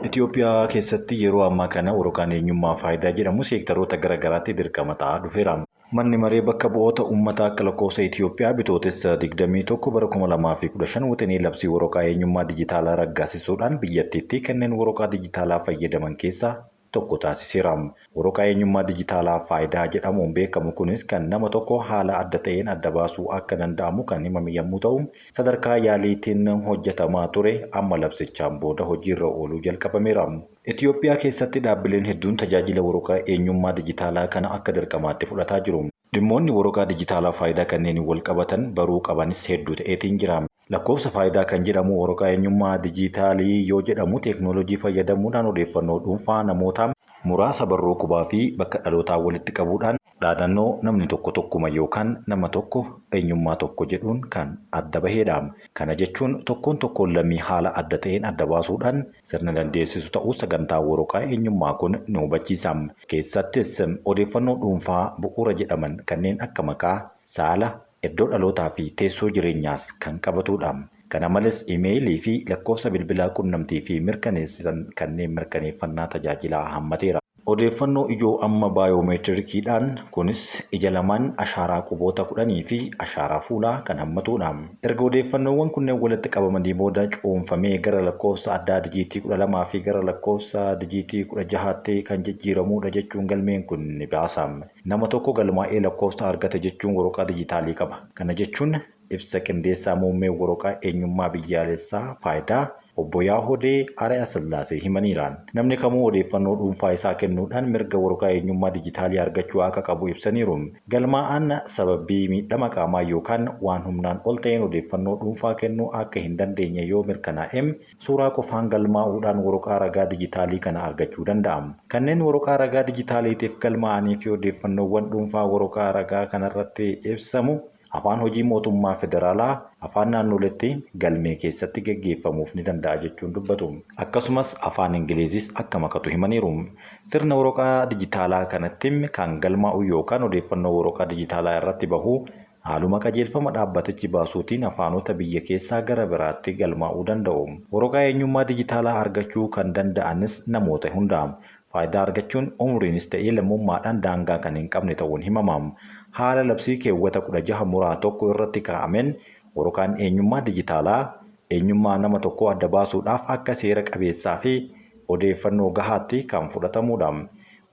Itoophiyaa keessatti yeroo ammaa kana waraqaan eenyummaa Faayidaa jedhamu seektaroota gara garaatti dirqama ta'aa dhufeera. Manni maree bakka bu'oota uummataa akka lakkoofsa Itoophiyaa Bitootessa 21 bara 2015 wixinee labsii waraqaa eenyummaa dijitaalaa raggaasisuudhaan biyyattiitti kanneen waraqaa dijitaalaa fayyadaman keessaa tokko taasiseera. Waraqaa eenyummaa dijitaalaa Faayidaa jedhamuun beekamu kunis kan nama tokko haala adda ta'een adda baasuu akka danda'amu kan himame yommuu ta'u, sadarkaa yaaliitiin hojjetamaa ture amma labsichaan booda hojiirra ooluu jalqabameera. Itoophiyaa keessatti dhaabbileen hedduun tajaajila waraqaa eenyummaa dijitaalaa kana akka dirqamaatti fudhataa jiru. Dhimmoonni waraqaa dijitaalaa Faayidaa kanneen wal qabatan baruu qabanis hedduu ta'eetiin jira. Lakkoofsa Faayidaa kan jedhamu waraqaa eenyummaa dijitaalii yoo jedhamu teeknooloojii fayyadamuudhaan odeeffannoo dhuunfaa namoota muraasa barruu qubaa fi bakka dhalootaa walitti qabuudhaan dhaadannoo namni tokko tokkuma yookaan nama tokko eenyummaa tokko jedhuun kan adda baheedha. Kana jechuun tokkoon tokkoon lammii haala adda ta'een adda baasuudhaan sirna dandeessisu ta'uu sagantaa waraqaa eenyummaa kun ni hubachiisa. Keessattis odeeffannoo dhuunfaa bu'uura jedhaman kanneen akka maqaa, saala, iddoo dhalootaa fi teessoo jireenyaas kan qabatudha. Kana malees imeeyilii fi lakkoofsa bilbilaa qunnamtii fi mirkaneessisan kanneen mirkaneeffannaa tajaajilaa hammateera. Odeeffannoo ijoo amma baayoomeetirikiidhaan kunis ija lamaan, ashaaraa quboota 10 fi ashaaraa fuulaa kan hammatudha. Erga odeeffannoowwan kunneen walitti qabamanii booda cuunfamee gara lakkoofsa addaa dijiitii 12 fi gara lakkoofsa dijiitii 16tti kan jijjiiramudha jechuun galmeen kun ni baasa. Nama tokko galmaa'ee lakkoofsa argate jechuun waraqaa dijitaalii qaba. Kana jechuun ibsa qindeessaa muummee waraqaa eenyummaa biyyaalessaa Faayidaa Obbo Yaahodee Ari'aa Sillaasee himaniira. Namni kamuu odeeffannoo dhuunfaa isaa kennuudhaan mirga waraqaa eenyummaa dijitaalii argachuu akka qabu ibsaniiru. Galmaa'aan sababii miidhama qaamaa yookaan waan humnaan ol ta'een odeeffannoo dhuunfaa kennuu akka hin dandeenye yoo mirkanaa'e suuraa qofaan galmaa'uudhaan waraqaa ragaa dijitaalii kana argachuu danda'a. Kanneen waraqaa ragaa dijitaaliitiif galmaa'anii fi odeeffannoowwan dhuunfaa waraqaa ragaa kanarratti ibsamu afaan hojii mootummaa federaalaa afaan naannoleetti galmee keessatti geggeeffamuuf ni danda'a jechuun dubbatu. Akkasumas afaan Ingiliizis akka makatu himaniiru. Sirna waraqaa dijitaalaa kanatti kan galmaa'u yookaan odeeffannoo waraqaa dijitaalaa irratti bahu haaluma qajeelfama dhaabbatichi baasuutiin afaanota biyya keessaa gara biraatti galmaa'uu danda'u. Waraqaa eenyummaa dijitaalaa argachuu kan danda'anis namoota hunda. Faayidaa argachuun umriinis ta'ee lammummaadhaan daangaa kan hin qabne ta'uun himama. Haala labsii keewwata 16 muraa 1 irratti kaa'ameen waraqaan eenyummaa dijitaalaa eenyummaa nama tokkoo adda baasuudhaaf akka seera qabeessaa fi odeeffannoo gahaatti kan fudhatamuudha.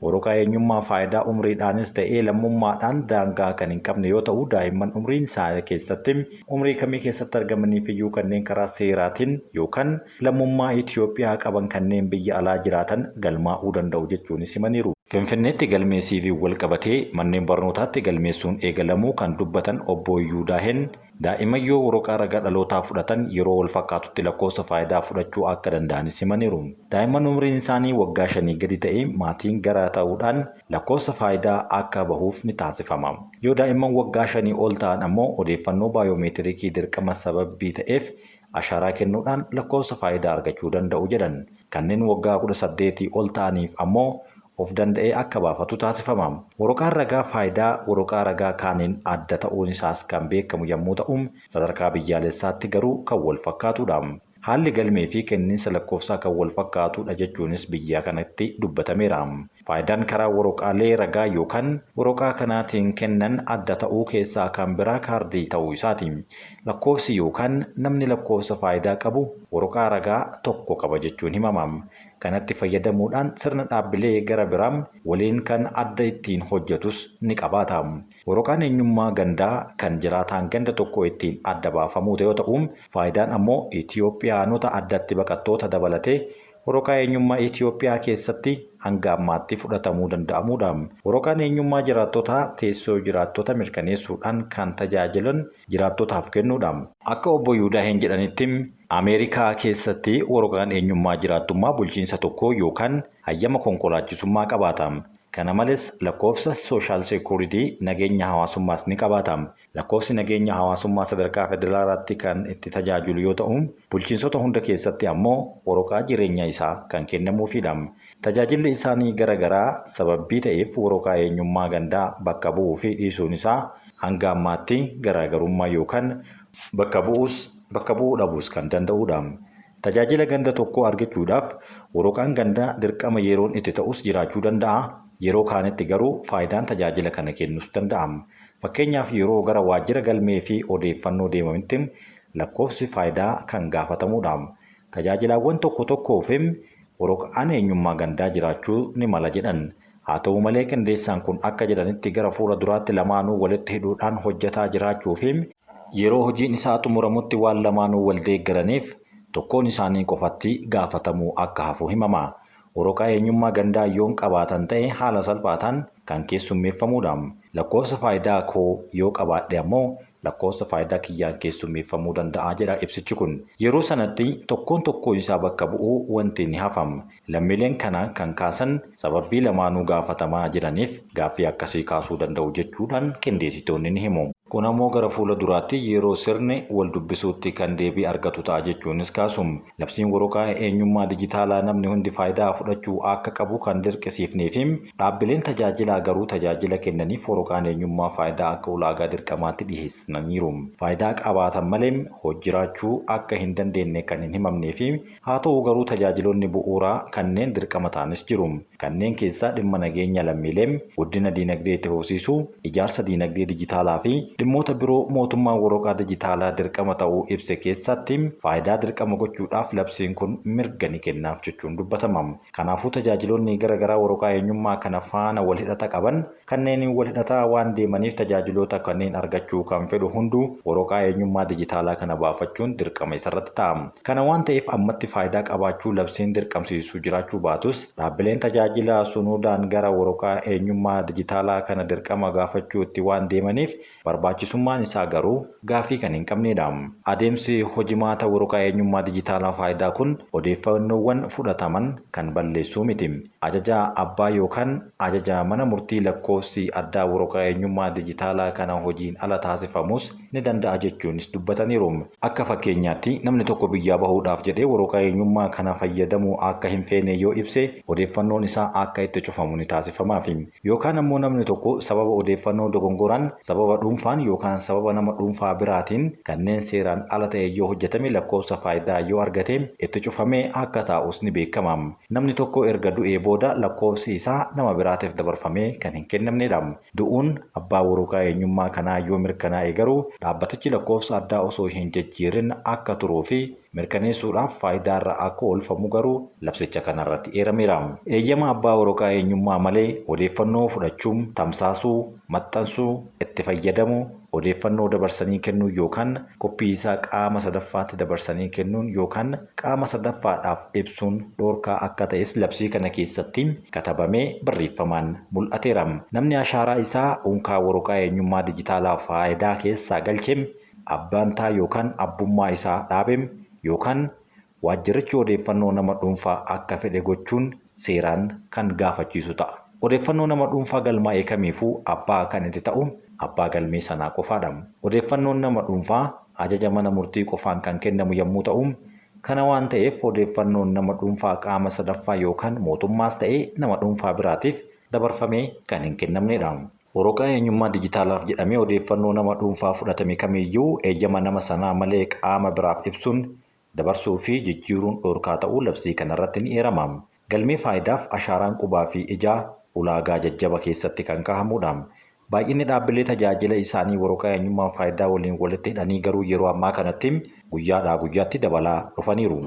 Waraqaa eenyummaa Faayidaa umriidhaanis ta'ee lammummaadhaan daangaa kan hin qabne yoo ta'u daa'imman umriin isaanii keessatti umrii kamii keessatti argamaniifiyyuu kanneen karaa seeraatiin yookaan lammummaa Itoophiyaa qaban kanneen biyya alaa jiraatan galmaa'uu danda'u jechuunis himaniiru. Finfinneetti galmee CV walqabatee manneen barnootaatti galmeessuun eegalamuu kan dubbatan Obbo Yuudaaheen, daa'imman yoo waraqaa ragaa dhalootaa fudhatan yeroo walfakkaatutti lakkoofsa Faayidaa fudhachuu akka danda'anis himaniiru. Daa'imman umriin isaanii waggaa shanii gadi ta'e maatiin gara ta'uudhaan lakkoofsa Faayidaa akka bahuuf ni taasifama. Yoo daa'imman waggaa shanii ol ta'an ammoo odeeffannoo baayoomeetirikii dirqama sababbii ta'eef ashaaraa kennuudhaan lakkoofsa Faayidaa argachuu danda'u jedhan. Kanneen waggaa 18 ol ta'aniif ammoo of danda'ee akka baafatu taasifama. Waraqaan ragaa Faayidaa waraqaa ragaa kaaniin adda ta'uun isaas kan beekamu yammuu ta'u, sadarkaa biyyaalessaatti garuu kan wal fakkaatudha. Haalli galmee fi kenniinsa lakkoofsaa kan wal fakkaatudha jechuunis biyya kanatti dubbatameera. Faayidaan karaa waraqaalee ragaa yookaan waraqaa kanaatiin kennan adda ta'uu keessaa kan biraa kaardii ta'uu isaati. Lakkoofsi yookaan namni lakkoofsa Faayidaa qabu waraqaa ragaa tokko qaba jechuun himama. Kanatti fayyadamuudhaan sirna dhaabbilee gara biraa waliin kan adda ittiin hojjetus ni qabaata. Waraqaan eenyummaa gandaa kan jiraataan ganda tokkoo ittiin adda baafamuu yoo ta'u, Faayidaan ammoo Itoophiyaanota addatti baqattoota dabalatee waraqaa eenyummaa Itoophiyaa keessatti hanga ammaatti fudhatamuu danda'amuudha. Waraqaan eenyummaa jiraattotaa teessoo jiraattota mirkaneessuudhaan kan tajaajilan jiraattotaaf kennuudha. Akka Obbo Yuudaaheen jedhanitti, Ameerikaa keessatti waraqaan eenyummaa jiraattummaa bulchiinsa tokkoo yookaan hayyama konkolaachisummaa qabaata. Kana malees lakkoofsa Social Security, nageenya hawaasummaas ni qabaata. Lakkoofsi nageenya hawaasummaa sadarkaa federaalaatti kan itti tajaajilu yoo ta'u, bulchiinsota hunda keessatti ammoo waraqaa jireenya isaa kan kennamuufiidha. Tajaajilli isaanii gara garaa sababbii ta'eef waraqaa eenyummaa gandaa bakka bu'uu fi dhiisuun isaa hanga ammaatti garaagarummaa yookaan bakka bu'uus bakka bu'uu dhabuus kan danda'uudha. Tajaajila ganda tokkoo argachuudhaaf waraqaan gandaa dirqama yeroon itti ta'us jiraachuu danda'a. Yeroo kaanitti garuu faayidaan tajaajila kana kennuus danda'a. Fakkeenyaaf yeroo gara waajjira galmee fi odeeffannoo deemamitti lakkoofsi faayidaa kan gaafatamudha. Tajaajilawwan tokko tokkoof waraqaan eenyummaa gandaa jiraachuu ni mala jedhan. Haa ta'u malee qindeessaan kun akka jedhanitti gara fuula duraatti lamaanuu walitti hidhuudhaan hojjetaa jiraachuu fi yeroo hojiin isaa xumuramutti waan lamaanuu wal deeggaraniif tokkoon isaanii qofatti gaafatamuu akka hafu himama. Waraqaa eenyummaa gandaa yoon qabaatan ta'e haala salphaataan kan keessummeeffamudha. Lakkoofsa faayidaa koo yoo qabaadhe ammoo lakkoofsa faayidaa kiyyaan keessummeeffamuu danda'a jedha ibsichi kun. Yeroo sanatti tokkoon tokkoon isaa bakka bu'uu wanti ni hafam. Lammiileen kana kan kaasan sababii lamaanuu gaafatamaa jiraniif gaaffii akkasii kaasuu danda'u jechuudhaan qindeessitoonni ni himu. Kun ammoo gara fuula duraatti yeroo sirni wal dubbisuutti kan deebii argatu ta'a jechuunis kaasu. Labsiin waraqaa eenyummaa dijitaalaa namni hundi faayidaa fudhachuu akka qabu kan dirqisiifnee fi dhaabbileen tajaajilaa garuu tajaajila kennaniif waraqaan eenyummaa faayidaa akka ulaagaa dirqamaatti dhiheessaniiru. Faayidaa qabaatan malee hojjiraachuu akka hin dandeenye kan hin himamnee fi haa ta'u garuu tajaajiloonni bu'uuraa kanneen dirqama ta'anis jiru. Kanneen keessaa dhimma nageenya lammiilee, guddina diinagdee itti fufsiisuu, ijaarsa diinagdee dijitaalaa fi dhimmoota biroo mootummaan waraqaa dijitaalaa dirqama ta'uu ibse keessatti faayidaa dirqama gochuudhaaf labsiin kun mirga ni kennaaf jechuun dubbatama. Kanaafuu tajaajiloonni garaagaraa waraqaa eenyummaa kana faana wal hidhata qaban kanneen wal hidhataa waan deemaniif tajaajiloota kanneen argachuu kan fedhu hunduu waraqaa eenyummaa dijitaalaa kana baafachuun dirqama isarratti ta'a. Kana waan ta'eef ammatti faayidaa qabaachuu labsiin dirqamsiisu jiraachuu baatus dhaabbileen tajaajila sunuudhaan gara waraqaa eenyummaa dijitaalaa kana dirqama gaafachuutti waan deemaniif barbaachisummaan isaa garuu gaafii kan hin qabnedha. Adeemsi hojimaata waraqaa eenyummaa dijitaalaa faayidaa kun odeeffannoowwan fudhataman kan balleessuu miti. Ajaja abbaa yookaan ajaja mana murtii lakkoofsi addaa waraqaa eenyummaa dijitaalaa kana hojiin ala taasifamus ni danda'a jechuunis dubbataniiru. Akka fakkeenyaatti namni tokko biyyaa bahuudhaaf jedhee waraqaa eenyummaa kana fayyadamuu akka hin feene yoo ibse odeeffannoon isaa akka itti cufamu ni taasifamaaf. Yookaan ammoo namni tokko sababa odeeffannoo dogongoraan, sababa dhuunfaan yookaan sababa nama dhuunfaa biraatiin kanneen seeraan ala ta'e yoo hojjetame lakkoofsa faayidaa yoo argate itti cufamee akka taa'us ni beekama. Namni tokko erga du'ee booda lakkoofsi isaa nama biraatiif dabarfamee kan hin kennamnedha. Du'uun abbaa waraqaa eenyummaa kanaa yoo mirkanaa'e garuu dhaabbatichi lakkoofsa addaa osoo hin jijjiirin akka turuu fi mirkaneessuudhaaf faayidaarra akka oolfamu garuu labsicha kanarratti eerameera. Eeyyama abbaa waraqaa eenyummaa malee odeeffannoo fudhachuu, tamsaasuu, maxxansuu, itti fayyadamuu, odeeffannoo dabarsanii kennuu yookaan koppii isaa qaama sadaffaatti dabarsanii kennuun yookaan qaama sadaffaadhaaf ibsuun dhoorkaa akka ta'es labsii kana keessatti katabamee barreeffamaan mul'ateera. Namni ashaaraa isaa unkaa waraqaa eenyummaa dijitaalaa faayidaa keessaa galche abbaantaa yookaan abbummaa isaa dhaabe yookaan waajjirichi odeeffannoo nama dhuunfaa akka fedhe gochuun seeraan kan gaafachiisu ta'a. Odeeffannoo nama dhuunfaa galmaa'e kamiifuu abbaa kan itti ta'u abbaa galmee sanaa qofaadha. Odeeffannoon nama dhuunfaa ajaja mana murtii qofaan kan kennamu yommuu ta'u, kana waan ta'eef odeeffannoon nama dhuunfaa qaama sadaffaa yookaan mootummaas ta'e nama dhuunfaa biraatiif dabarfamee kan hin kennamnedha. Waraqaa eenyummaa dijitaalaaf jedhamee odeeffannoo nama dhuunfaa fudhatame kamiyyuu eeyyama nama sanaa malee qaama biraaf ibsuun dabarsuu fi jijjiiruun dhoorkaa ta'uu labsii kanarratti ni eerama. Galmee faayidaaf ashaaraan qubaa fi ijaa ulaagaa jajjaba keessatti kan kaa'amudha. Baay'inni dhaabbilee tajaajila isaanii waraqaa eenyummaa faayidaa waliin walitti hidhanii garuu yeroo ammaa kanatti guyyaadhaa guyyaatti dabalaa dhufaniiru.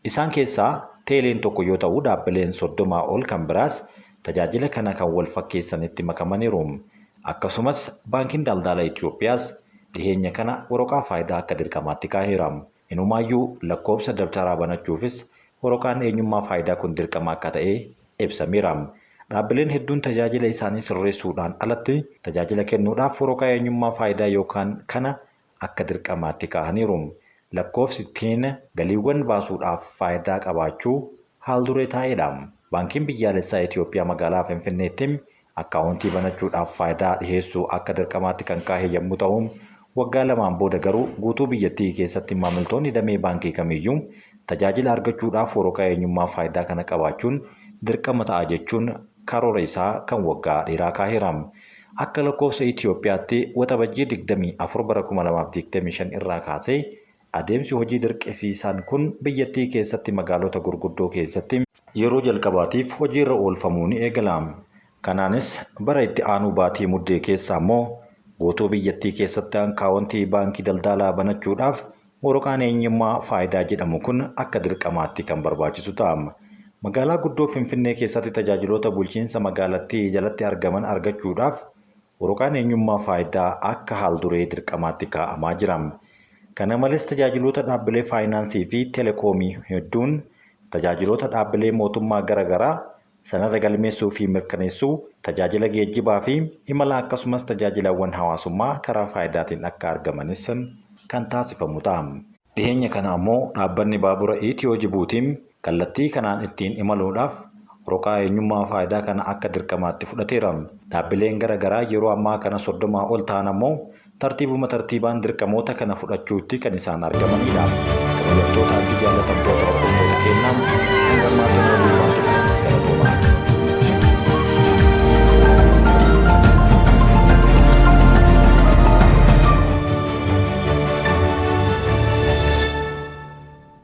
Isaan keessaa teeleen tokko yoo ta'u dhaabbileen 30 ol kan biraas tajaajila kana kan wal fakkeessanitti makamaniiru. Akkasumas baankiin daldala Itoophiyaas dhiheenya kana waraqaa faayidaa akka dirqamaatti kaa'eera. Inumaayyuu lakkoofsa dabtaraa banachuufis waraqaan eenyummaa faayidaa kun dirqama akka ta'e ibsameera. Dhaabbileen hedduun tajaajila isaanii sirreessuudhaan alatti tajaajila kennuudhaaf waraqaa eenyummaa faayidaa yookaan kana akka dirqamaatti kaa'aniiru. Lakkoofsi ittiin galiiwwan baasuudhaaf faayidaa qabaachuu haal duree taa'edha. Baankiin biyyaalessaa Itoophiyaa magaalaa Finfinneetti akkaawuntii banachuudhaaf faayidaa dhiheessuu akka dirqamaatti kan kaa'e yommuu ta'u, waggaa lamaan booda garuu guutuu biyyattii keessatti maamiltoonni damee baankii kamiyyuu tajaajila argachuudhaaf waraqaa eenyummaa faayidaa kana qabaachuun dirqama ta'a jechuun karoora isaa kan waggaa dheeraa kaa'eera. Akka lakkoofsa Itoophiyaatti Waxabajjii 24 bara 2025 irraa kaasee Adeemsi hojii dirqisiisaan kun biyyattii keessatti magaalota gurguddoo keessatti yeroo jalqabaatiif hojiirra oolfamuu ni eegala. Kanaanis bara itti aanuu baatii Muddee keessa ammoo guutuu biyyattii keessatti akkaawontii baankii daldalaa banachuudhaaf waraqaan eenyummaa Faayidaa jedhamu kun akka dirqamaatti kan barbaachisu ta'a. Magaalaa guddoo Finfinnee keessatti tajaajiloota bulchiinsa magaalattii jalatti argaman argachuudhaaf waraqaan eenyummaa Faayidaa akka haal-duree dirqamaatti kaa'amaa jira. Kana malees tajaajiloota dhaabbilee faayinaansii fi telekoomii hedduun, tajaajiloota dhaabbilee mootummaa gara garaa, sanada galmeessuu fi mirkaneessuu, tajaajila geejjibaa fi imala akkasumas tajaajilawwan hawaasummaa karaa Faayidaatiin akka argamanis kan taasifamu ta'a. Dhiheenya kana ammoo dhaabbanni baabura Itiyoo Jibuutiin kallattii kanaan ittiin imaluudhaaf waraqaa eenyummaa Faayidaa kana akka dirqamaatti fudhateera. Dhaabbileen gara garaa yeroo ammaa kana 30 ol ta'an ammoo tartiibuma tartiibaan dirqamoota kana fudhachuutti kan isaan argamanidha. Kabajamtootaa fi jaallatamtoota hordoftoota keenyaa, hanga ammaatti